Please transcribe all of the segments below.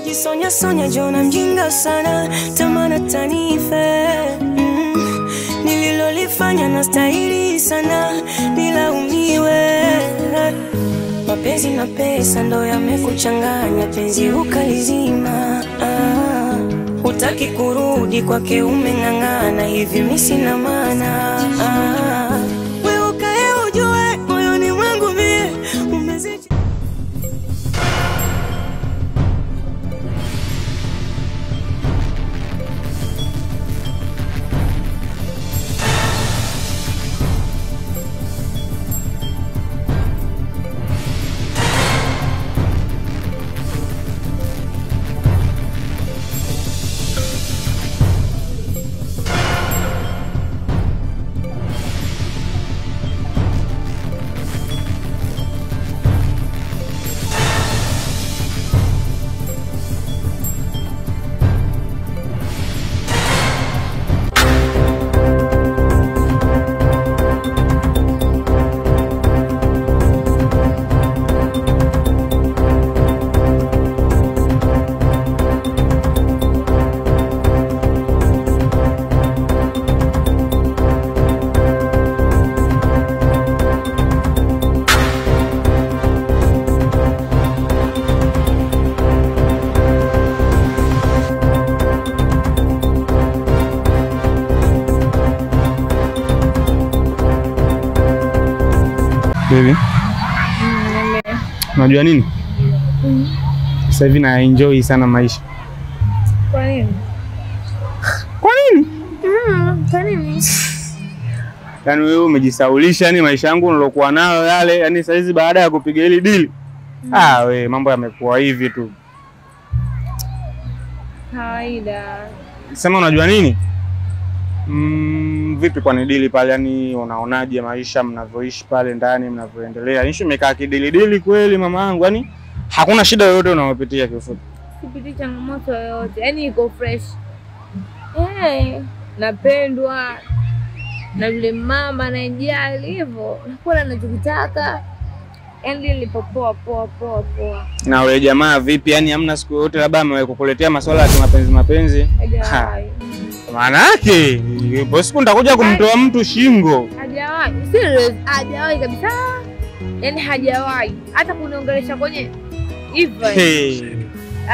Najisonya sonya jona mjinga sana, tamana tanife. Nililolifanya na stahili sana, nilaumiwe. Mapenzi na pesa ndo yamekuchanganya, penzi ukalizima. Hutaki kurudi kwake umeng'ang'ana, hivi mimi sina maana. Wewe ukae ujue moyoni mwangu mie umezidi. Baby, unajua nini? Sasa hivi na enjoy sana maisha. Kwa nini? Kwa nini? Kwa nini? Yaani wewe umejisaulisha, yani maisha yangu nilokuwa nayo yale, yani sasa hizi baada ya kupiga hili deal. Ah, we mambo yamekuwa hivi tu. Kawaida. Sema unajua nini? Vipi kwa ni dili pale, yani unaonaje maisha mnavyoishi pale ndani, mnavyoendelea? Nisho imekaa kidili dili kweli mama yangu, yani hakuna shida yoyote unayopitia kiufupi? Sipitii changamoto yoyote, yani iko fresh. Napendwa na yule mama anayejali hivyo, nakula ninachokitaka. Yaani nilipo poa poa poa poa. Na wewe jamaa vipi? Yani hamna siku yoyote labda amewahi kukuletea masuala ya mapenzi mapenzi? Hajawahi. Maana yake ipo siku nitakuja kumtoa mtu shingo. Hajawahi. Serious, hajawahi kabisa. Yaani hajawahi hata kuniongelesha kwenye hivyo. Hey.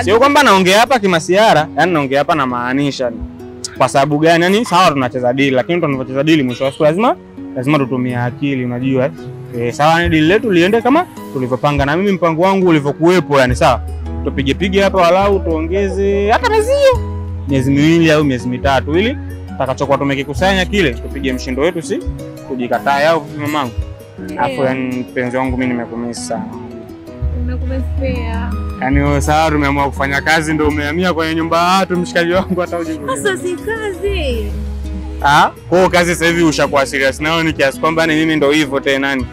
Sio kwamba naongea hapa kimasiara, yani naongea hapa na maanisha. Kwa sababu gani? Yani sawa tunacheza deal, lakini tunapocheza deal mwisho wa siku lazima tutumie akili, unajua eh. Sawa ni deal letu liende kama tulivyopanga na mimi mpango wangu ulivyokuwepo, yani sawa. Tupige pige hapa walau tuongeze hata miezi miwili au miezi mitatu ili tutakachokuwa tumekikusanya kile tupige mshindo wetu, si kujikataa au vipi mamangu? Afu yani mpenzi wangu mimi nimekumisi sana. Nimekumisi pia. Yaani wewe sawa tumeamua kufanya kazi ndio umehamia kwenye nyumba ya watu mshikaji wangu hata uje. Sasa si kazi. Ah, kwa kazi sasa hivi ushakuwa serious nayo ni kiasi kwamba ni mimi ndio hivyo tena nani?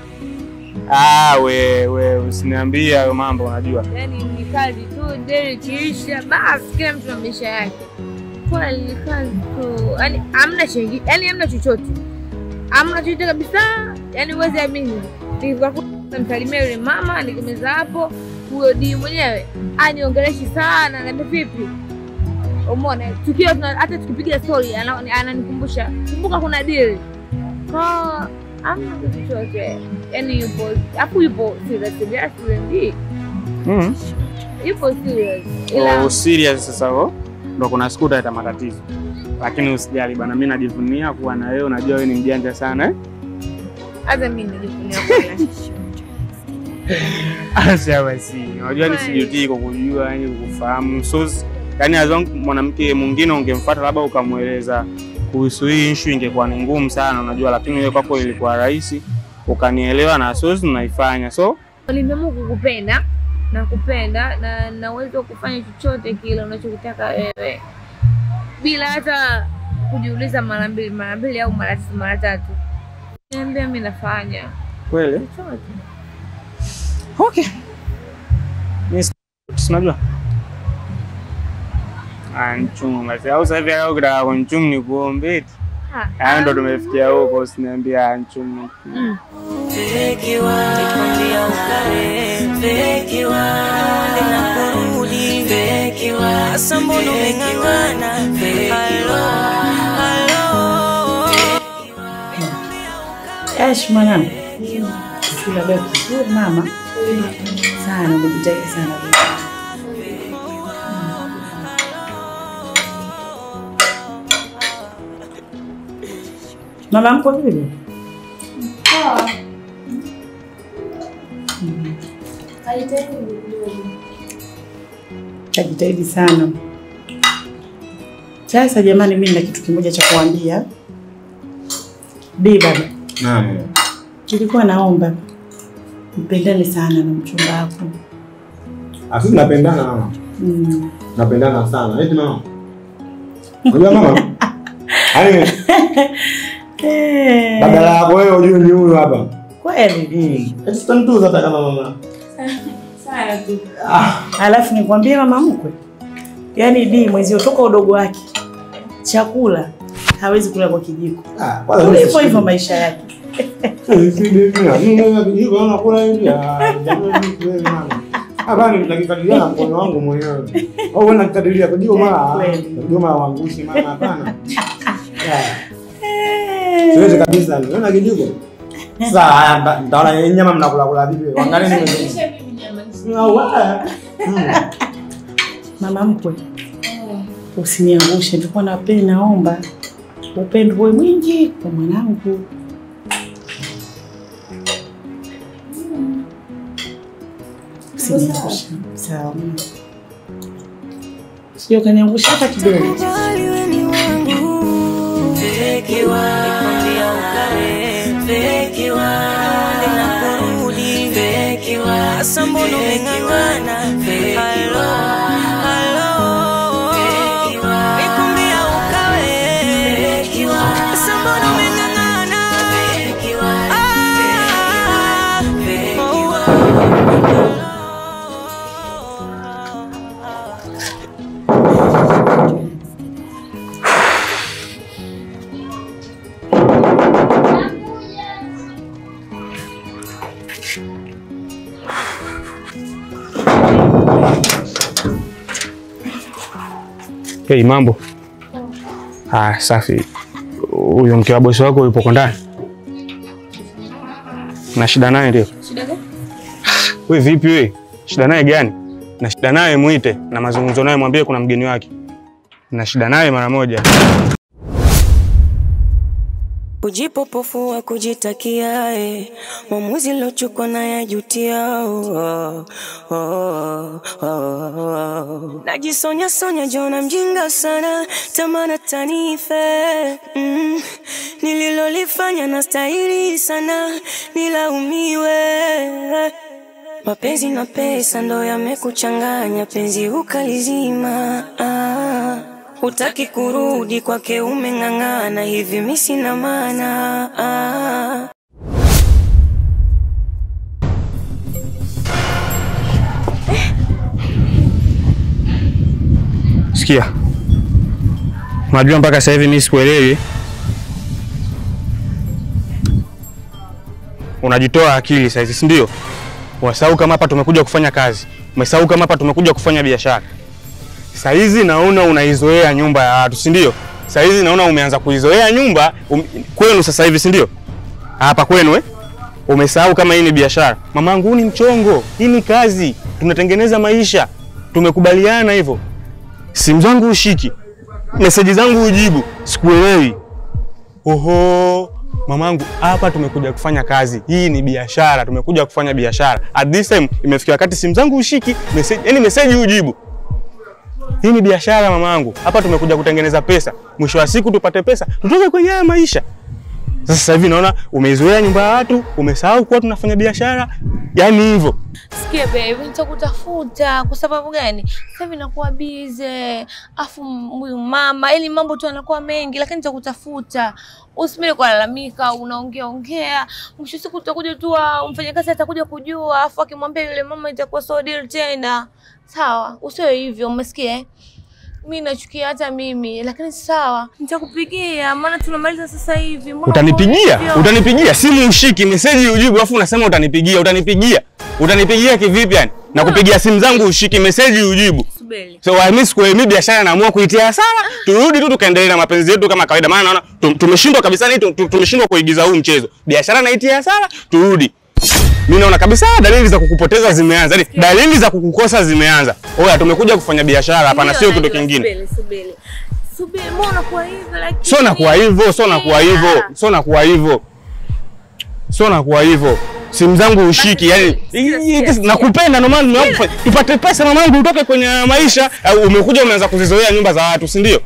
Ah, we usiniambie hayo mambo unajua. Yaani ni kazi tu, daily kiisha basi kila mtu na maisha yake. Kwa ni kazi tu. Yaani hamna chengi, yaani hamna chochote. Hamna chochote kabisa. Yaani uweze amini. Nilikuwa namsalimia yule mama nikimeza hapo, huyo di mwenyewe aniongelesha sana na vipi. Umeona tukiwa hata tukipiga story ananikumbusha, kumbuka kuna deal. Kwa hamna kitu chochote. Yaani yupo, hapo yupo serious serious. Yupo serious. Ila serious sasa huo ndo kuna siku utaleta matatizo. Lakini usijali bana, mimi najivunia kuwa na wewe, unajua wewe ni mjanja sana eh? Hata mimi najivunia kuwa na Acha basi. Unajua nisijutii kukujua, yani kukufahamu. So yani as long mwanamke mwingine ungemfuata labda ukamueleza kuhusu hii issue ingekuwa ni ngumu sana unajua, lakini wewe kwako ilikuwa rahisi ukanielewa na so tunaifanya. So nimeamua kukupenda na kupenda na naweza kufanya chochote kile unachokitaka wewe bila hata kujiuliza mara mbili au mara tatu mara tatu. Niambia mimi nafanya. Kweli? Chochote. Okay. Mimi unajua. Anchunga. Au sasa hivi au kitaka kunichunga nikuombe eti. Hayo ndo tumefikia huko, usiniambie anchunga. Fekiwa na kurudi fekiwa, asa mbona umeng'ang'ana? Halo halo. Ash mwanangu, kula leo vizuri mama. Sana umejitahidi sana. Mama mko vipi? Poa. Kajitahidi sana. Sasa jamani, mimi nina kitu kimoja cha kuambia. Bi baba. Naam. Nilikuwa naomba mpendane sana na mchumba wako. Sisi tunapendana mama. Napendana sana. Eti mama. Unajua mama? Yaani badala yako wewe ujue ni huyu hapa. Kweli? Eti sitanituza hata kama mama. Sana tu. Alafu nikwambie mama mkwe. Yaani bi mwenzio toka udogo wake chakula hawezi kula kwa kijiko. Kwanza hivyo hivyo maisha yake. Hapa nakikadiria na mkono wangu mwenyewe. Au wewe unakikadiria kijiko mara. Kijiko mara wangushi mama hapana. Siwezi kabisa. Unaona kijiko? Sasa nitaona nyama mnakula kula vipi? Angalia nimesha mimi nyama. Mama mkwe, usiniangushe, nilikuwa napenda naomba upendo uwe mwingi kwa mwanangu. Usiniangushe. Sawa. Sio kaniangusha hata kidogo. Hey, mambo. Safi. Huyo mke wa bosi wako yupo ndani? Na shida naye ndio? Shida gani? Wewe vipi wewe? Shida naye gani? Na shida naye muite na mazungumzo naye mwambie kuna mgeni wake. Na shida naye mara moja. Kujipopofua kujitakia maamuzi nilochukua na yajutia. Najisonya sonya jona mjinga sana, tamana tanife. Nililolifanya na stahili sana nilaumiwe. Mapenzi na pesa ndo yamekuchanganya, penzi ukalizima. Hutaki kurudi kwake umeng'ang'ana, hivi mimi sina maana. Sikia. Unajua mpaka sasa hivi mimi sikuelewi. Unajitoa akili sasa hivi, si ndio? Unasahau kama hapa tumekuja kufanya kazi. Umesahau kama hapa tumekuja kufanya biashara. Sasa hizi naona unaizoea nyumba ya watu, si ndio? Sasa hizi naona umeanza kuizoea nyumba kwenu sasa hivi, si ndio? Hapa kwenu Umesahau kama hii ni biashara. Mamangu, ni mchongo, hii ni kazi. Tunatengeneza maisha. Tumekubaliana hivyo. Simu zangu ushiki, meseji zangu ujibu, sikuelewi. Oho, mamangu, hapa tumekuja kufanya kazi. Hii ni biashara, tumekuja kufanya biashara. At this time imefikia wakati simu zangu ushiki, message, yani message ujibu. Hii ni biashara mamangu. Hapa tumekuja kutengeneza pesa. Mwisho wa siku tupate pesa, tutoke kwenye haya maisha. Sasa hivi naona umeizoea nyumba ya watu, umesahau kuwa tunafanya biashara. Yaani hivyo. Sikia baby, nitakutafuta kwa sababu gani? Sasa hivi nakuwa busy. Afu huyu mama, ili mambo tu yanakuwa mengi, lakini nitakutafuta. Usimile kulalamika, unaongea ongea. Mwisho siku utakuja tu mfanyakazi atakuja kujua, afu akimwambia yule mama itakuwa so deal tena. Sawa, usiwe hivyo, umesikia eh? Mimi nachukia hata mimi, lakini sawa, nitakupigia maana tunamaliza sasa hivi. Utanipigia? Utanipigia? Simu ushiki, message ujibu, alafu unasema utanipigia, utanipigia. Utanipigia kivipi yani? Na kupigia simu zangu ushiki, message ujibu. Subiri. So mimi sikuemi biashara naamua kuitia hasara, turudi tu tukaendelea na mapenzi yetu kama kawaida, maana naona tumeshindwa kabisa, ni tumeshindwa kuigiza huu mchezo. Biashara naitia hasara, turudi. Mimi naona kabisa dalili za kukupoteza zimeanza. Yaani dalili za kukukosa zimeanza. Oya, tumekuja kufanya biashara hapa na sio kitu kingine. Subiri. Subiri, mbona unakuwa hivyo lakini? Sio nakuwa hivyo, sio nakuwa hivyo, sio nakuwa hivyo. Sio nakuwa hivyo. Simu zangu ushiki, yaani nakupenda ndio maana nimeamua tupate pesa mamangu utoke kwenye maisha. Umekuja umeanza kuzizoea nyumba za watu, si ndio?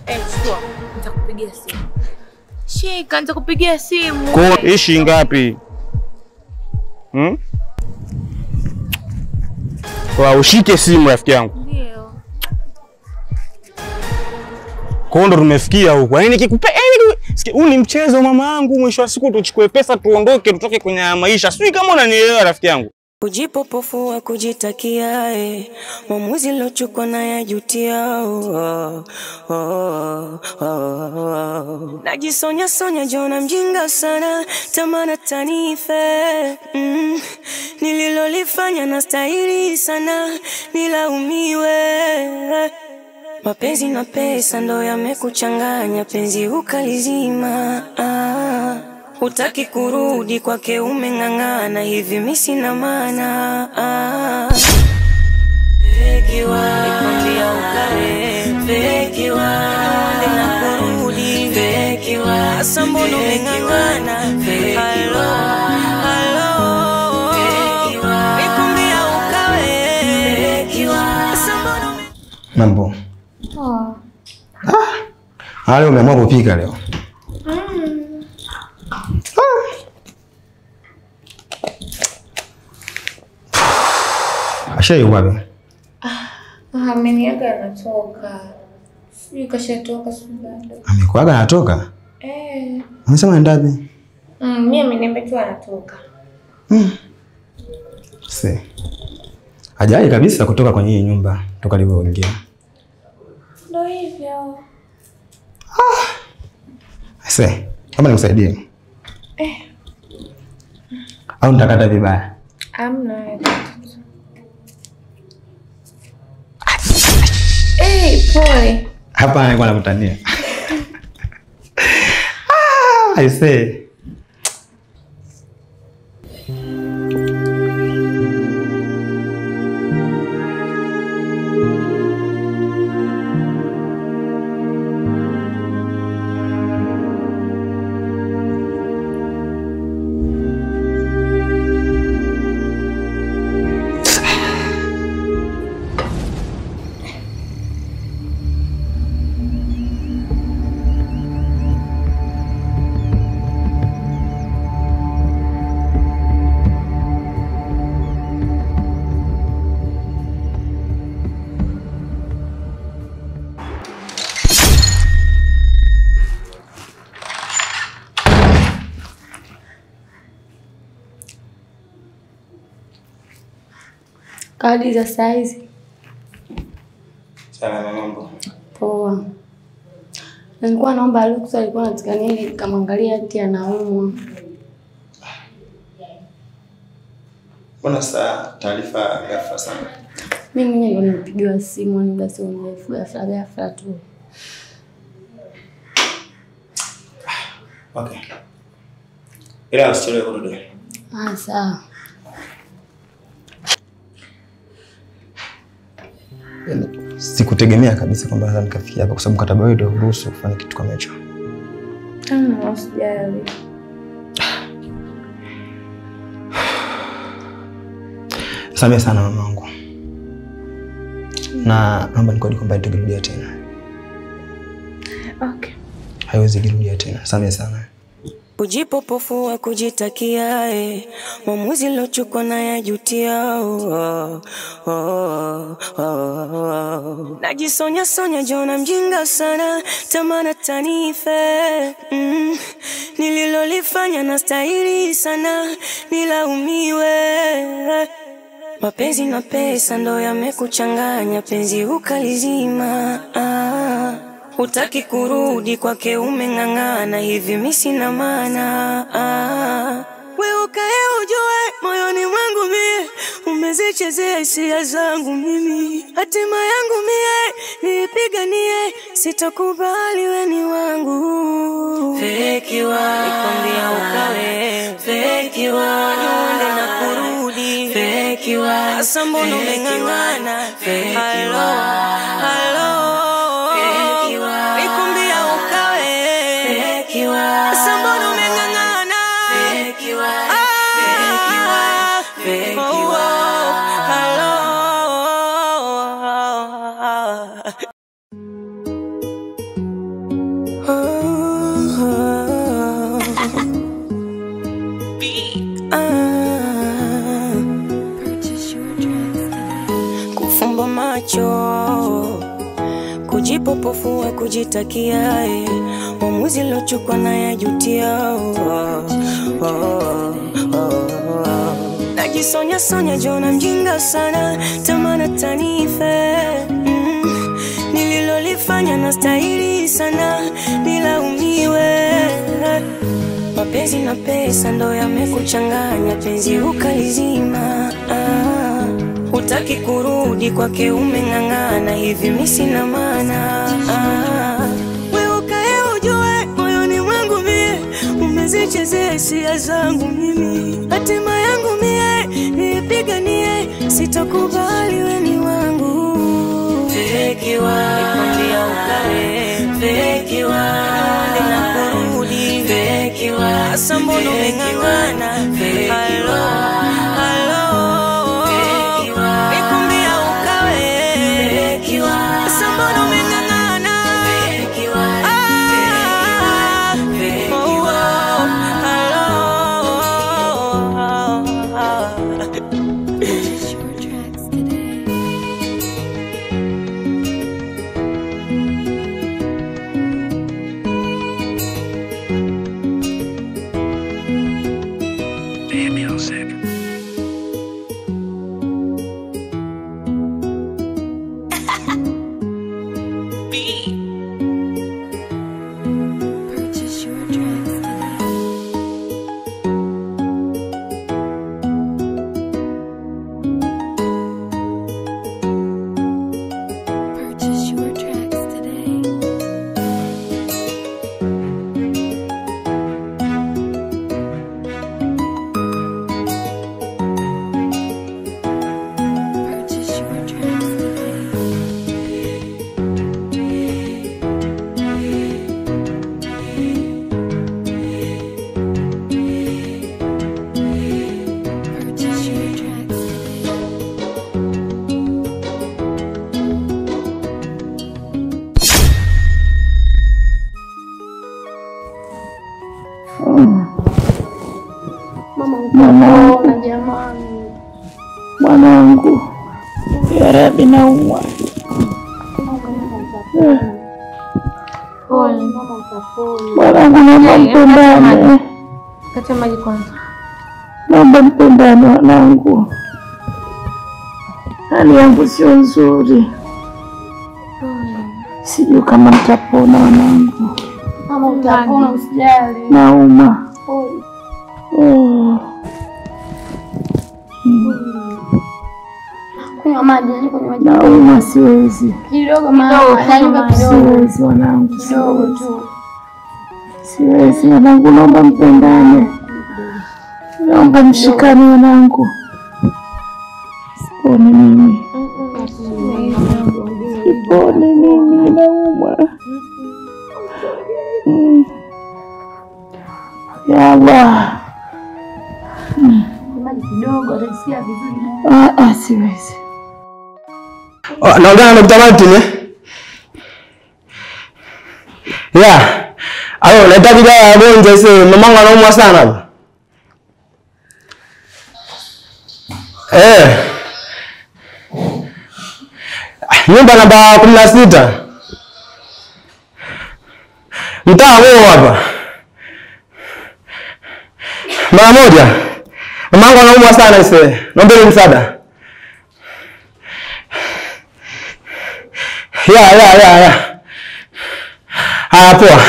Chukua, nitakupigia simu. Shika, nitakupigia simu. Kwa ishi ngapi? Kwa ushike simu rafiki yangu. Ndio. Kwa ndo tumefikia huko. Yaani nikikupa huu ni mchezo mama yangu, mwisho wa siku tuchukue pesa tuondoke tutoke kwenye maisha. Sijui kama unanielewa rafiki yangu. Kujipopofua kujitakia maamuzi nilochukua na yajutia. Najisonya sonya jona mjinga sana, tamana tanife. Nililolifanya nastahili sana nilaumiwe. Mapenzi na pesa ndo yamekuchanganya, penzi ukalizima. Hutaki kurudi kwake umeng'ang'ana, hivi mimi sina maana. Fekiwa, nikwambia ukae, fekiwa, na kurudi, fekiwa, asa mbona umeng'ang'ana, fekiwa, halo, fekiwa, nikwambia ukae, fekiwa, asa mbona. Mambo. Ah, leo umeamua kupika leo. Asha yuko wapi? Ameniaga anatoka. Sijui kashatoka sijui bado. Amekuaga anatoka? Eh. Amesema aenda wapi? Mimi ameniambia tu anatoka. Si. Hajai kabisa kutoka kwenye hii nyumba toka alivyoingia. Ndio hivyo. Ase, kama nikusaidie. Au nitakata vibaya? Hamna. Pole. Hapa nilikuwa nakutania. I say. Kadi za saizi. Salama mambo. Poa. Nilikuwa naomba Luksa, alikuwa anataka nini nikamwangalia ati anaumwa. Mbona saa taarifa ghafla sana? Mimi mwenyewe ndio nilipigiwa simu ni basi mrefu ghafla ghafla tu. Okay. Ila usichelewe kurudi. Ah, sawa. Sikutegemea kabisa kwamba naweza nikafikia hapa kwa sababu mkataba wetu hauruhusu kufanya kitu kama hicho. Usijali. Samehe sana mamangu. Na naomba nikodi kwamba nitarudia tena. Okay. Haiwezi kurudia tena. Samehe sana. Kujipopofua kujitakia maamuzi nilochukua na yajutia. Najisonya sonya jona mjinga sana, tamana tanife. Nililolifanya nastahili sana nilaumiwe. Mapenzi na pesa ndo yamekuchanganya, penzi ukalizima. Ah, hutaki kurudi kwake, umeng'ang'ana hivi mimi sina maana. Ah, wewe ukae ujue moyoni mwangu mie umezichezea hisia zangu mimi, hatima yangu mie niipiganie, sitokubali we ni wangu. Feki wa nikwambia ukawe, feki wa niende na kurudi, feki wa sasa mbona umeng'ang'ana, feki wa halo, feki wa nikwambia ukawe, feki wa sasa mbona umeng'ang'ana, feki wa feki wa feki wa halo. Kufumba macho, kujipopofua, kujitakia, mwamuzi lochukwa na yajutia. Najisonya sonya jona mjinga sana, tamana tanife. Nililolifanya na stahili sana, nilaumiwe. Mapenzi na pesa ndo yamekuchanganya, penzi ukalizima. Ah, hutaki kurudi kwake, umeng'ang'ana hivi mimi sina maana. Ah, wewe ukae ujue moyoni mwangu mie umezichezea hisia zangu mimi, hatima yangu mie niipiganie, sitokubali we ni wangu. Feki wa nikwambia ukae, feki wa niende na kurudi, feki wa sasa mbona umeng'ang'ana, feki wa halo, feki wa nikwambia ukawe, feki wa sasa mbona umeng'ang'ana, feki wa feki wa halo. Mama jamani, mwanangu, ya Rabbi, naumwa. Mwanangu, naomba mpendane. Kata maji kwanza. Naomba mpendane wanangu, hali yangu sio nzuri, sijui kama nitapona wanangu. Mama utapona, usijali. Nauma. Kunywa maji, kunywa maji. Nauma, siwezi. Kidogo mama, kidogo. Siwezi wanangu, kidogo tu. Siwezi wanangu, naomba mpendane. Naomba mshikane wanangu. Siponi mimi. Siponi mimi, nauma. Ya Allah. Maji kidogo, atajisikia vizuri. Ah, siwezi. Naongea na Dr. Martin eh? Yeah. Alo, nahitaji dawa ya wagonjwa sasa. Mamangu anaumwa sana hapa. Eh. Nyumba namba 16. Mtaa huo hapa. Mara moja. Mamangu anaumwa sana sasa. Naomba msaada. Ya. Haya poa.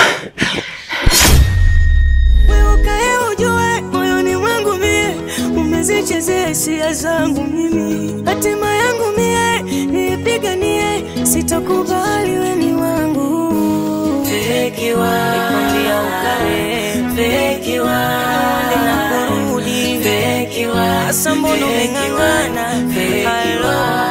Wewe ukae ujue moyoni mwangu mie umezichezea hisia zangu mimi, hatima yangu mie niipiganie, sitokubali wewe ni wangu. Fekiwa nikwambia ukae, fekiwa ninakurudi, fekiwa sasa mbona umeng'ang'ana, fekiwa.